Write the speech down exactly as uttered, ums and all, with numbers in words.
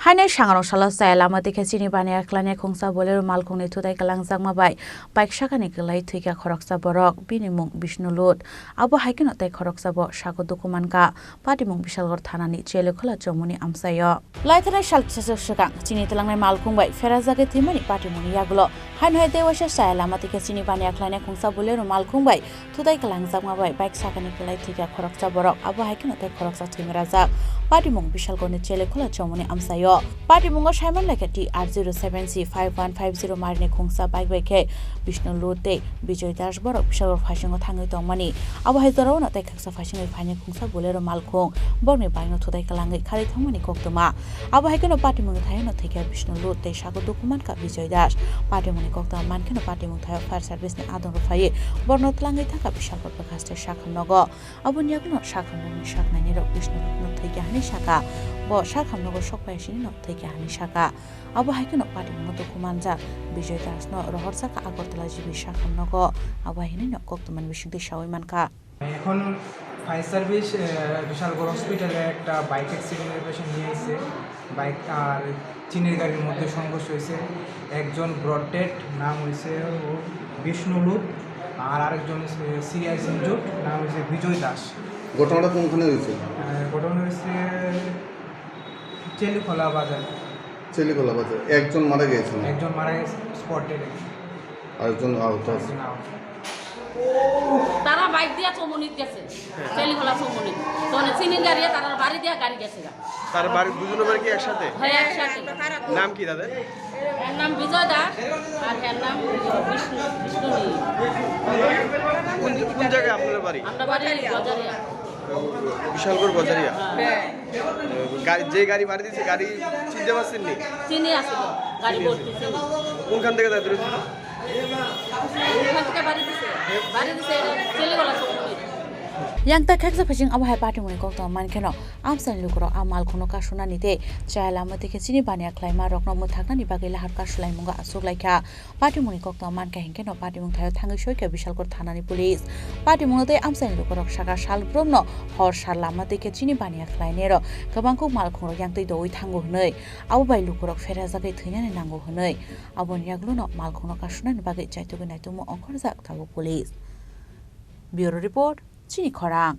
Hainai sangrok salo chaya lama twi khe chini baniya khlainai khungsa Bolero malkhungni thutai kwlangjakma bai bike sakani kwlai thwikha khoroksa borok, bini mung Bishnu Lut. Abo hai kheno tei khoroksa bo sago duku mankha, patimung Bishalgarh thanani Chelekhola chomoni amchaio. Laithanai sal kisa swkang chini twlangnai malkhung bai pherajagwi thwimani patimungni yagulo haino hai tei waisa chaya lama twi khe chini baniya khlainai khungsa Bolero malkhung bai thutai kwlangjakma bai bike sakani kwlai thwikha khoroksa borok, abo hai kheno tei khoroksa thwimrajak. Patimung Bishalgarhni Chelekhola chomoni amchaio. Patimungo saiman lekha T R zero seven C five one five zero marini khungsa bike bai khe Bishnu Lut tei Bijoy Das borok Bishalgarh phaisingo thangwi tongmani. Abo hai jorao no tei khaksa phaisingwi phainai khungsa Bolero malkhung borokni bike no thutai kwlangwi kharwi thangmani koktwma. Abo hai kheno patimungni thaio no thwikha Bishnu Lut tei sago duku mankha Bijoy Das. Patimungni koktwma mankheno patimung thaio fire service ni adong rw phaiwi borokno twlangwi thangkha Bishalgarh bwkhaste sakhamnogo. Aboni yagulo sakhamnokni saknainirok Bishnu Lutno thwikha hwnwi sakha. Bo sakhamnogo sokpaisinino thwikha hwnwi sakha. Abo hai kheno patimungo duku manjak Bijoy Dasno rohorjakha Agartala G B sakhamnogo. Abo hai hwnwino koktwmani bisingtwi sawi mankha. এখন fire service, আহ, বিশালগড় হসপিটালে একটা বাইক অ্যাক্সিডেন্টের পেশেন্ট নিয়ে এসেছে। বাইক আর চিনির গাড়ির মধ্যে সংঘর্ষ হয়েছে। একজন ব্রড ডেড, নাম হয়েছে ও বিষ্ণু লুত, আর আরেকজন হচ্ছে সিরিয়াস ইনজুর্ড, নাম হয়েছে বিজয় দাস। ঘটনাটা কোনখানে হয়েছে? আহ, ঘটনা হয়েছে চেলিখোলা বাজার। চেলিখোলা বাজার। একজন মারা গিয়েছেন? একজন মারা গেছে স্পট ডেডে। আরেকজন আহত আছে। একজন আহত। তারা বাইক দিয়া চৌমনিত গেছে, চেলিখোলা চৌমনিত। তো মানে চিনির গাড়ি, তারা বাড়ি দিয়া গাড়ি গেছে গা। তার বাড়ি, দুজনের বাড়ি কি একসাথে? হ্যাঁ, একসাথে। নাম কি তাদের? এর নাম বিজয় দাস আর এর নাম বিষ্ণু, বিষ্ণু নীল। কোন, কোন জায়গায় আপনার বাড়ি? আমরা বাড়ি গজারিয়া। বিশালগড় গজারিয়া? হ্যাঁ। গাড়ি, যে গাড়ি বাড়ি দিছে, গাড়ি চিনতে পারছেন নি? চিনি আছে তো, গাড়ি ভর্তি চিনি। কোনখান থেকে যাইতে রয়েছে? ওখান থেকে বাড়ি দিছে, বাড়ি দিছে, চেলিখোলা Chaumoni. Yang tei khaksa phaising abo hai patimungni koktwma mankheno, amchaini lukurok a malkhungno kasunani tei chaya lama twi khe chini baniya khlaima rokno mwthaknani bagwi lahar kasulaimungno achuk laikha. Patimungni koktwma mankha hinkhe no patimung thaio thangwi soikha Bishalgarh thanani police. Patimungno tei amchaini lukurok sakha sal brumno hor sal lama twi khe chini baniya khlainairok kwbangkuk malkhungrok yangtwi doui thango hwnwi, abo bai lukurok pherajagwi thwinani nango hwnwi. Aboni yagulono malkhungno kasunani bagwi chaitugwi naitugma ongkhorjak tabuk police. Bureau Report, Chini Khorang.